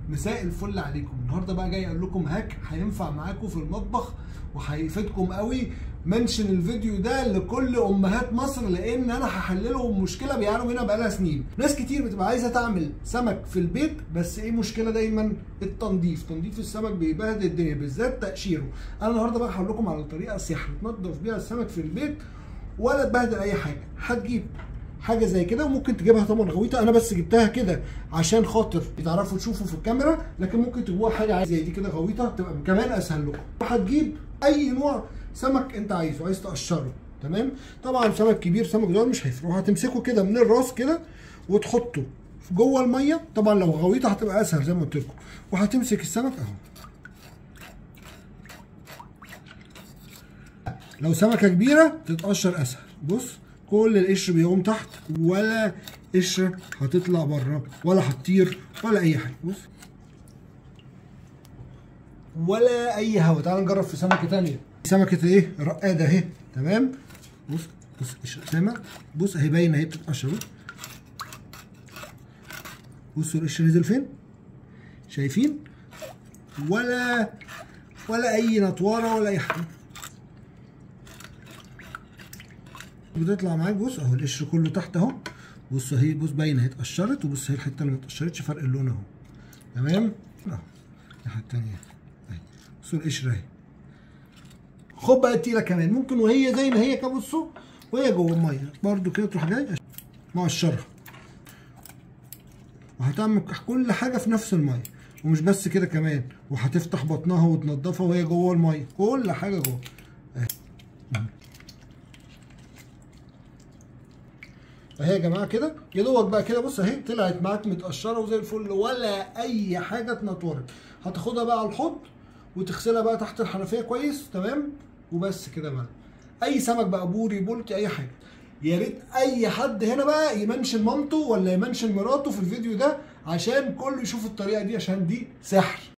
مساء الفل عليكم. النهارده بقى جاي اقول لكم hack هينفع معاكم في المطبخ وهيفيدكم قوي. mention الفيديو ده لكل امهات مصر، لان انا هحللهم مشكلة بيعانوا منها بقالها سنين. ناس كتير بتبقى عايزه تعمل سمك في البيت، بس ايه مشكلة دايما؟ التنظيف. تنظيف السمك بيبهدل الدنيا، بالذات تقشيره. انا النهارده بقى هقول لكم على طريقه سحر تنظف بيها السمك في البيت ولا تبهدل اي حاجة. هتجيب حاجة زي كده، وممكن تجيبها طبعا غويطه، انا بس جبتها كده عشان خاطر تعرفوا تشوفوا في الكاميرا، لكن ممكن تجيبوها حاجة زي دي كده غويطه تبقى كمان اسهل لكم. هتجيب اي نوع سمك انت عايزه، عايز تقشره، تمام؟ طبعا سمك كبير سمك صغير مش هيفرقوا. هتمسكه كده من الراس كده وتحطه جوه المية، طبعا لو غويطه هتبقى اسهل زي ما قلت لكم. وهتمسك السمك اهو، لو سمكة كبيرة تتقشر اسهل. بص كل القشر بيقوم تحت، ولا قشرة هتطلع بره ولا هتطير ولا اي حاجة. بص ولا اي هوا. تعال نجرب في سمكة ثانية، سمكة ايه؟ رقاده اهي، تمام؟ بص بص قشرة سمك، بص اهي باينة اهي بتتقشر. بصوا القشر نزل فين؟ شايفين؟ ولا اي نطوره ولا اي حاجة بتطلع معاك. بص اهو القشر كله تحت اهو، بص اهي، بص باينة اهي اتقشرت، وبص اهي الحتة اللي ما اتقشرتش فرق اللون اهو، تمام؟ اهو الناحية التانية اهي، بصوا القشر اهي. خد بقى التقيله كمان، ممكن وهي زي ما هي كده، بصوا وهي جوه المية برده كده تروح جاي مقشرها، وهتعمل كل حاجة في نفس المية. ومش بس كده كمان، وهتفتح بطنها وتنضفها وهي جوه المية، كل حاجة جوه اهي. اهي يا جماعة كده يا دوبك بقى كده، بص اهي طلعت معاك متقشره وزي الفل، ولا اي حاجة اتنطورت. هتاخدها بقى على الحوض وتغسلها بقى تحت الحنفية كويس، تمام؟ وبس كده بقى. اي سمك بقى، بوري بولتي اي حاجة. يا ريت اي حد هنا بقى ي mention مامته ولا ي mention مراته في الفيديو ده، عشان كله يشوف الطريقة دي، عشان دي سحر.